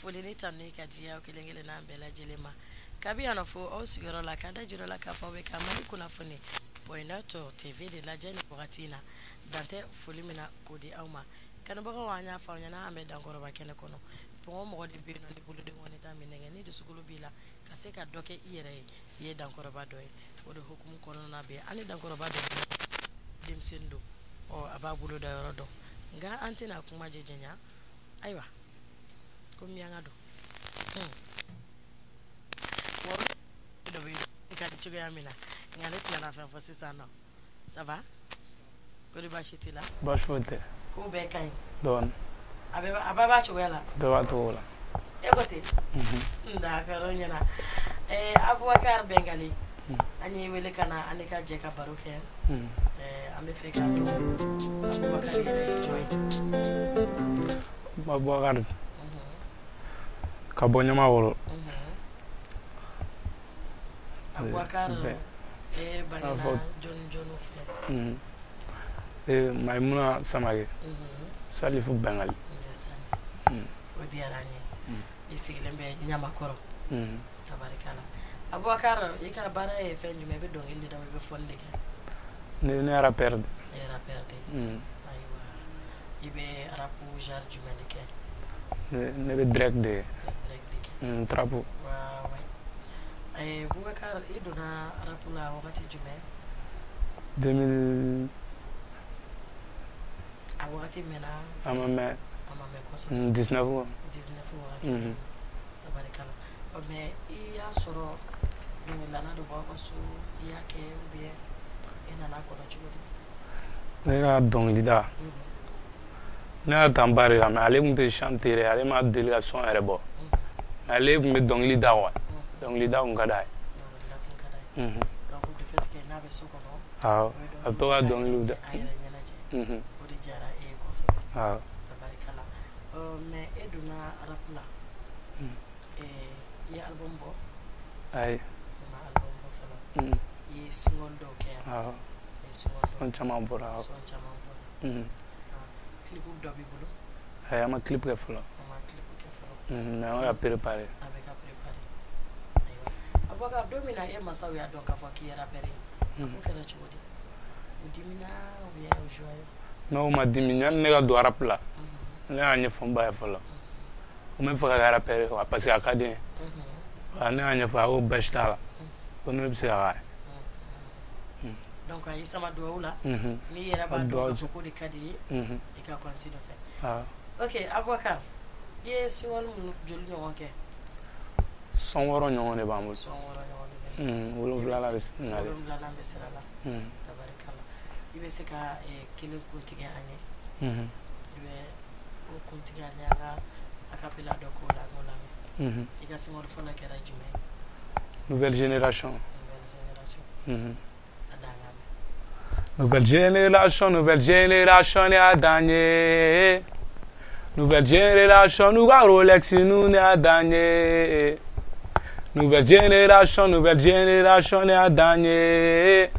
Foli ni tanu ka di aw kelen kelen n'a bɛɛ lajɛlen ma. Kabi yan fo aw sigiyɔrɔ la ka da jira la k'a fɔ aw bɛ ka Mali kunnafoni point net TV de lajɛ ni wagati in na. Dantɛ foli min na k'o di aw ma. Kanubagaw an y'a fɔ aw ɲɛna an bɛ Dankɔrɔba kɛnɛ kɔnɔ. Mɔgɔ mɔgɔ de bɛ yen nɔ ni bolodenkɔni t'a minɛ ni dusukolo b'i la ka se ka dɔ kɛ i yɛrɛ ye, i ye Dankɔrɔba dɔ ye. O de hukumu kɔnɔna bɛ an ni Dankɔrɔba dɔ denmisɛnnin don, ɔ a b'a bolo da yɔrɔ dɔn, nka an tɛna kuma jɛ janya. Ayiwa, ko miyanka don wa dɔ bɛ ka di cogoya min na, nka ne tɛna fɛn fɔ sisan nɔ. Ça va? Ko di baasi t'i la? Baasi foyi tɛ. Ko bɛɛ ka ɲi? Dɔɔni. A bɛɛ b'a cogoya la? Bɛɛ b'a cogo la. E ko ten? D'accord, o ɲɛna. Aboubacar Bengaly, an y'i wele ka na an ka jɛ ka baro kɛ. An bɛ fɛ k'a dɔn Aboubacar yɛrɛ ye jɔn ye? Aboubacar ka bɔ Ɲamakɔrɔ. Aboubacar e bangena jɔni jɔniw fɛ? Maïmouna Samake, Salifu Bengaly. O diyara an ye. I sigilen bɛ Ɲamakɔrɔ. Tabarikala. Aboubacar, i ka baara ye fɛn jumɛn? I bɛ dɔnkili de da wa i bɛ fɔli de kɛ? Ne ye rappeur de. E ye rappeur de ye. Ayiwa, i bɛ rap genre jumɛn de kɛ? Ne bɛ direct de kɛ. Direct de kɛ. Trap. Waaw. Boubacar, i donna rap la wagati jumɛn? 2000. A wagati mɛnna? A ma mɛn. A ma mɛn kosɛbɛ. 19. 19 wagati. Tabarikala. Mais i y'a sɔrɔ dɔnkilidala dɔ b'aw ka so, i y'a kɛ ou bien e nana kɔnɔ cogo di? Ne ka dɔnkilida, ne y'a ta n ba de la, mais ale tun tɛ chanter yɛrɛ, ale ma deli ka son yɛrɛ bɔ. Mais ale tun bɛ dɔnkili da quoi. Dɔnkilida tun ka d'a ye. Dɔnkilida tun ka d'a ye. Donc de fait que n'a bɛ so kɔnɔ. Awɔ, a bɛ to ka dɔnkiliw da. A yɛrɛ ɲɛnajɛ. O de diyara e ye kosɛbɛ. Awɔ. Tabarikala. Mais e donna rap la. I ye album bɔ? Ayi. I ma album bɔ fɔlɔ. I ye single dɔw kɛ yan? Awɔ. I ye single dɔw. Son caman bɔra. Awɔ. Son caman bɔra. Clip dɔ b'i bolo? Ayi, an ma clip kɛ fɔlɔ. An ma clip kɛ fɔlɔ. Mais an bɛ ka préparer. A bɛ ka préparer. Ayiwa. Aboubacar, don min na e masaw y'a dɔn k'a fɔ k'i ye rappeur ye, a ko kɛra cogo di? U dimina ou bien u joyeux? Non, u ma dimi. Yanni ne ka don rap la, ne y'a ɲɛfɔ n ba ye fɔlɔ. Ko n bɛ fɛ ka kɛ rappeur ye quoi, parce que a ka di n ye. Ne y'a ɲɛfɔ, a ko baasi t'a la, ko ne bɛ se ka k'a ye. Donc a y'i sama duwawu la. N'i yɛrɛ b'a dɔn k'a fɔ k'o de ka di i ye, i ka continuer fɛ. Awɔ. Ok, Aboubacar, i ye single minnu joli ɲɔgɔn kɛ? Son 6 ɲɔgɔn de b'an bolo. Son 6 ɲɔgɔn de bɛ. 7nan bɛ nalen. 7nan bɛ sira la. Tabarikala. I bɛ se ka kelen kuntigɛ an ye? I bɛ o kuntigɛ an ye, an ka acapella dɔ k'o la, an k'o lamɛn. I ka single fɔlɔ kɛra jumɛn ye? Nouvelle génération. Nouvelle génération. A dan ka mɛn. Nouvelle génération, nouvelle génération ne y'a dan ye. Nouvelle génération, n'u ka Rolex nu ne y'a dan ye. Nouvelle génération, nouvelle génération ne y'a dan ye.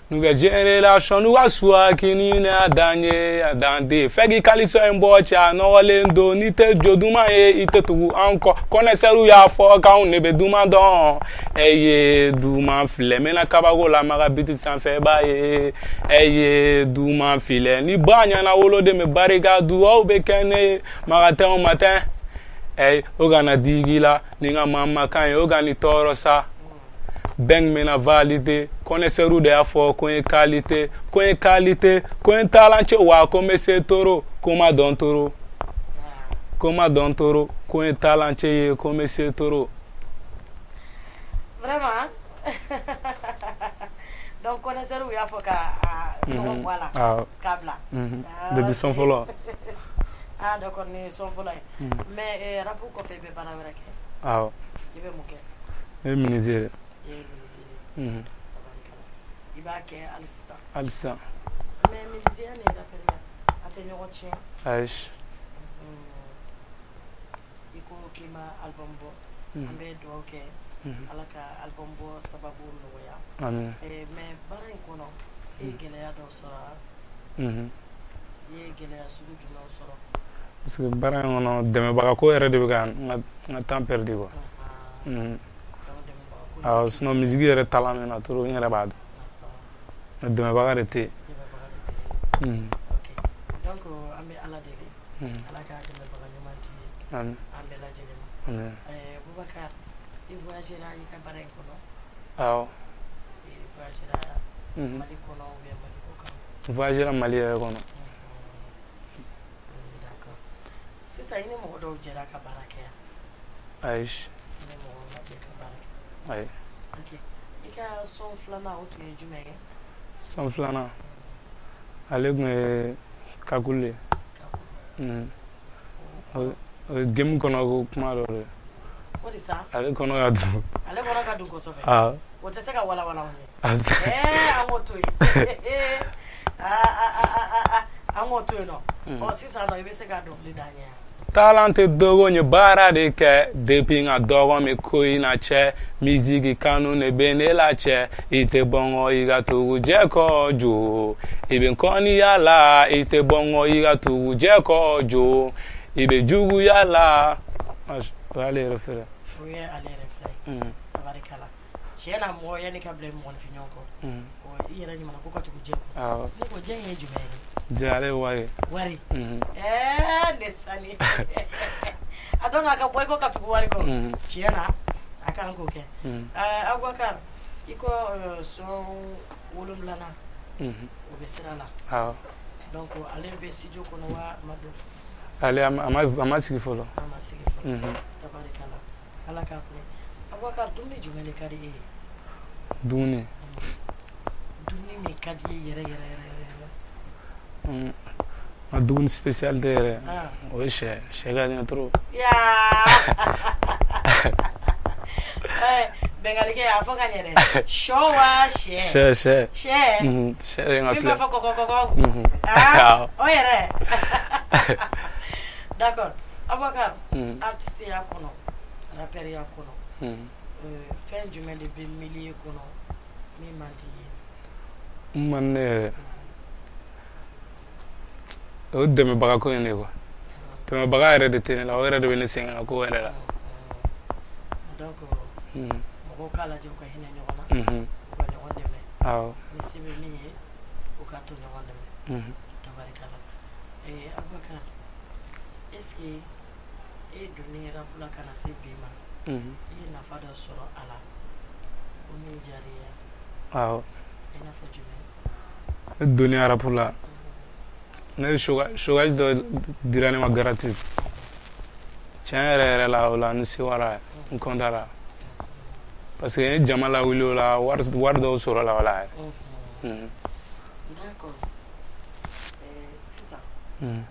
Nouvelle génération, n'u ka suwakini ne y'a dan ye. A dan de fɛ k'i kalisɔn in bɔ cɛ, a nɔgɔlen don. N'i tɛ jo duman ye, i tɛ tugu an kɔ. Connaisseur y'a fɔ k'anw de bɛ duman dɔn. Ɛ ye duman filɛ, n bɛna kabako la maga biti sanfɛ b'a ye. Ɛ ye duman filɛ, ni ba ɲɛna woloden bɛ barika, duwawu bɛ kɛ ne ye matin o matin. Ɛ o kana digi la ni n ka mamakan ye, o ka ni tɔɔrɔ sa. Bɛn bɛna valider, connaisseur de y'a fɔ ko n ye qualité, ko n ye qualité, ko n ye talent cɛ wa ko n bɛ se toro, ko n ma dɔn toro, ko n ma dɔn toro, ko n ye talent cɛ ye, ko n bɛ se toro. Vraiment. Donc connaisseur y'a fɔ ka nɔgɔ bɔ a la. K'a bila. Depuis son fɔlɔ. Ah d'accord, nin ye son fɔlɔ ye. Mais rap kɔfɛ i bɛ baara wɛrɛ kɛ? Awɔ. I bɛ mun kɛ? Ne ye menuisier de. I ye menuisier de ye. Tabarikala. I b'a kɛ hali sisan? Hali sisan. Mais menuisier ni rappeur a tɛ ɲɔgɔn tiɲɛ? Ayi. I ko k'i ma album bɔ. An bɛ dugawu kɛ Ala ka album bɔ sababu nɔgɔya. Amin. Mais baara in kɔnɔ, i ye gɛlɛya dɔw sɔrɔ wa? I ye gɛlɛya sugu jumɛnw sɔrɔ? Parce que baara in kɔnɔ, dɛmɛbaga ko yɛrɛ de bɛ ka n ka temps perdu quoi. Awɔ, sinon musique yɛrɛ talent bɛ n na trop, n yɛrɛ b'a dɔn, mais dɛmɛbaga de tɛ yen. Dɛmɛbaga de tɛ yen. Ok, donc an bɛ Ala deli, Ala ka dɛmɛbaga ɲuman di Amin. an bɛɛ lajɛlen ma. Amin. Boubacar, i voyagera i ka baara in kɔnɔ? Awɔ. I voyagera Mali kɔnɔ ou bien Mali kɔ kan? N voyagera Mali yɛrɛ kɔnɔ. D'accord. Sisan, i ni mɔgɔ dɔw jɛra ka baara kɛ yan? Ayi. I ni mɔgɔw ma jɛ ka baara kɛ? Ayi. Ok, i ka son filanan, o tun ye jumɛn ye? Son filanan, ale tun ye kakulu ye. Kakulu. O ye game kɔnɔ ko kuma dɔ de ye. Ko de sa? Ale kɔnɔ ka dun. Ale kɔnɔ ka dun kosɛbɛ. Awɔ. O tɛ se ka walawala anw ye. A se. Ɛɛ, an k'o to yen. Aa, aa, an k'o to yen nɔ. Ɔ, sisan nɔ, i bɛ se ka dɔnkili da an ye yan? Talent tɛ dogo, n ye baara de kɛ depuis n ka dɔgɔ min ko in na cɛ. Musique kanu de bɛ ne la cɛ. I tɛ bɔ n kɔ, i ka tugu jɛ kɔ jo. I bɛ kɔniya la, i tɛ bɔ n kɔ, i ka tugu jɛ kɔ jo. I bɛ juguya la. O y'ale yɛrɛ fɛrɛ. O ye ale yɛrɛ fɛrɛ ye. Tabarikala, tiɲɛ na, mɔgɔ yanni ka bila i mɔgɔninfin ɲɔgɔn kɔ, i yɛrɛ ɲuman ko ka tugu jɛ kɔ. Awɔ. Ne ko jɛ in ye jumɛn ye? Jɛ, ale ye wari ye. Wari. Ɛɛ, ne sani a donc a ka bɔ i ko ka tugu wari kɔ. Tiɲɛ na, a kan k'o kɛ. Abubakar, i ko son 7nan, o bɛ sira la. Awɔ. Donc ale bɛ studio kɔnɔ wa a ma don fɔlɔ? Ale a ma sigi fɔlɔ. A ma sigi fɔlɔ. Tabarikala, Ala k'a kun. Abubakar, dumuni jumɛn de ka di e ye? Dumuni? Dumuni min ka di e yɛrɛ yɛrɛ yɛrɛ yɛrɛ. N ka dumuni spécialité yɛrɛ, o ye sɛ. Sɛ ka di n ye trop. Yaa, Bengalikɛ, a fɔ ka ɲɛ dɛ. Sɔ wa sɛ? Sɛ, sɛ. Sɛ. Sɛ de ye n ka Min b'a plat. fɔ kɔkɔ kɔkɔ. Ah, o yɛrɛ. D'accord. Abubakar, artiste ya kɔnɔ, rappeur ya kɔnɔ, fɛn jumɛn de bɛ milieu kɔnɔ min man di i ye? N man di ne yɛrɛ, o ye dɛmɛbaga ko in de quoi. Dɛmɛbaga yɛrɛ de tɛ ne la, o yɛrɛ de bɛ ne sɛgɛn ka ko yɛrɛ la. Donc mɔgɔw k'a lajɛ u ka hinɛ ɲɔgɔn na, u ka ɲɔgɔn dɛmɛ. Awɔ. Ni se bɛ min ye, u ka to ɲɔgɔn dɛmɛ. Tabarikala. Abubakar, est ce que e donni rap la ka na se bi ma, i ye nafa dɔ sɔrɔ a la ko min diyara i ye? Awɔ. I n'a fɔ jumɛn? Ne donni rap la, ne ye chômage dɔ dira ne ma gratuit. Tiɲɛ yɛrɛ yɛrɛ la, o la n sewara, n kɔntara parce que n ye jama lawuli o la, wari dɔw sɔrɔ la o la yɛrɛ. D'accord. Sisan, mɔgɔninfin,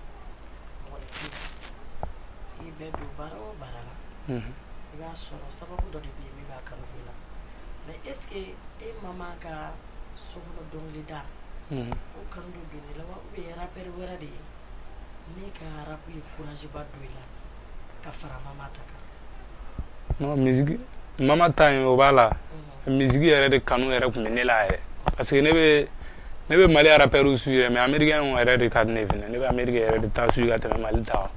i bɛ don baara o baara la, i b'a sɔrɔ sababu dɔ de bɛ yen min b'a kanu don i la. Mais est ce que e mama ka sokɔnɔ dɔnkili da, o kanu dɔ don i la wa, ou bien rappeur wɛrɛ de ye min ka rap ye courage ba don i la ka fara mama ta kan? Non, musique mama ta in, o b'a la. Musique yɛrɛ de kanu yɛrɛ tun bɛ ne la yɛrɛ, parce que ne bɛ Mali rappeur suit yɛrɛ, mais américain yɛrɛ de ka di ne fɛnɛ. Ne bɛ Amérique yɛrɛ de ta suit ka tɛmɛ Mali ta kan.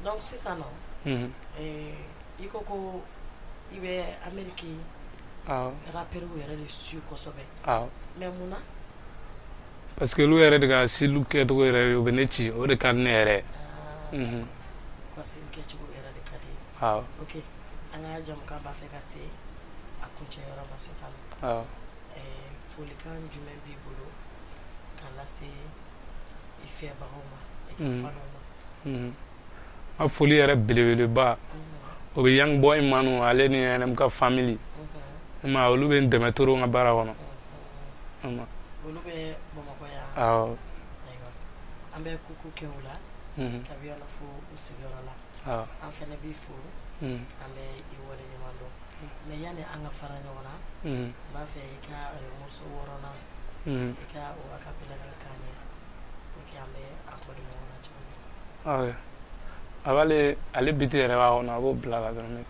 Donc sisan nɔ, i ko ko i bɛ Amérique rappeur yɛrɛ de suit kosɛbɛ. Awɔ. Mais mun na? Parce que olu yɛrɛ de ka style kɛcogo yɛrɛ, o bɛ ne ci, o de ka di ne yɛrɛ ye. U ka style kɛcogo yɛrɛ de ka di ye. Awɔ. Ok, an ka jamukan b'a fɛ ka se a kuncɛyɔrɔ ma sisan nɔ. Folikan jumɛn b'i bolo ka lase i fɛbagaw ma, i ka fanw ma? N ka foli yɛrɛ belebeleba, o bɛ Young Boy Manu, ale ni NMK family. I ma ye, olu bɛ n dɛmɛ trop n ka baara kɔnɔ. I ma Olu bɛ Bamakɔ yan? Awɔ. Ayiwa, an bɛ kuku kɛ u la kabi yan fo u sigiyɔrɔ la. An fɛnɛ b'i fo, an bɛ i waleɲuman dɔn. Mais yanni an ka fara ɲɔgɔn na, n b'a fɛ i ka morceau 6nan, i ka o acapella nin k'an ye pour que an bɛ an kɔ don ɲɔgɔn na cogo min. Awɔ. A b'ale ale beat yɛrɛ b'a kɔnɔ, a b'o bila la dɔrɔn.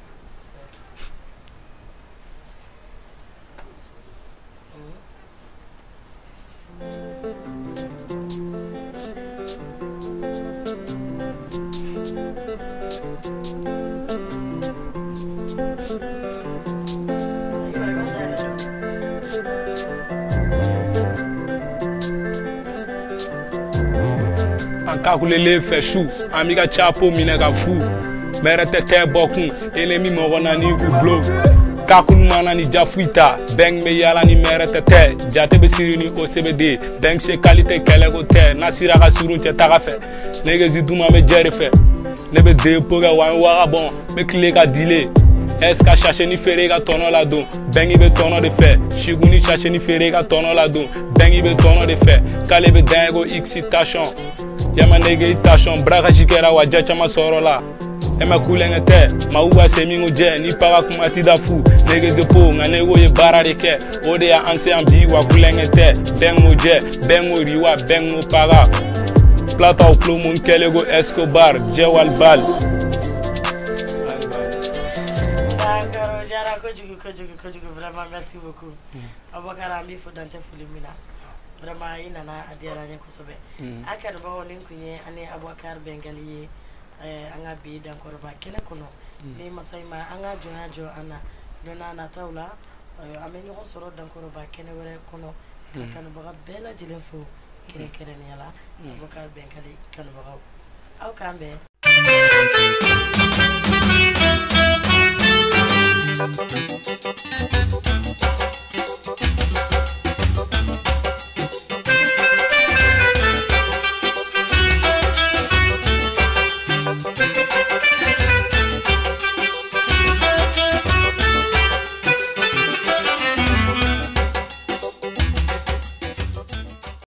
Ayiwa, i b'a dayɛlɛ dɔn. An kakulelen fɛ su, an b'i ka capo minɛ ka fu mɛrɛ tɛ tɛ bɔ kun ennemi mɔgɔ na n'i k'u bulon kakulu mana ni ja foyi ta bɛn bɛ yala ni mɛrɛ tɛ tɛ jate bɛ siri ni OCBD bɛn se qualité kɛlɛko tɛ n'a sira ka surun cɛ taga fɛ negezi duma bɛ jɛ de fɛ ne bɛ depo kɛ wa n waga bɔn n bɛ tile ka dile est ka sachet ni feere ka tɔnɔ la don bɛngi bɛ tɔnɔ de fɛ sigun ni sachet ni feere ka tɔnɔ la don bɛngi bɛ tɔnɔ de fɛ k'ale bɛ dan ye ko excitation yama nege tension brakasi kɛra wa ja caman sɔrɔ la e ma kulenkɛ tɛ maaw ka se min ko jɛ ni paga kuma ti da fu nege depo nka ne ko ye baara de kɛ o de y'an se yan bi wa kulenkɛ tɛ bɛn ko jɛ bɛn ko riwa bɛn ko paga plataw kulo mun kɛlen ko Escobar jɛwal bal. D'accord, o diyara kojugu kojugu kojugu, vraiment merci beaucoup Abubakar. An b'i fo dantɛ foli min na, vraiment i nana, a diyara n ye kosɛbɛ. An kanubagaw, nin kun ye an ni Abubakar Bɛngali ye an ka bi dankɔrɔba kɛnɛ kɔnɔ. Ni masa in ma an ka jɔnya jɔ an na, don n'a nataw la an bɛ ɲɔgɔn sɔrɔ dankɔrɔba kɛnɛ wɛrɛ kɔnɔ. Ka kanubaga bɛɛ lajɛlen fo, kɛrɛnkɛrɛnnenya la Abubakar Bɛngali kanubagaw, aw k'an bɛn.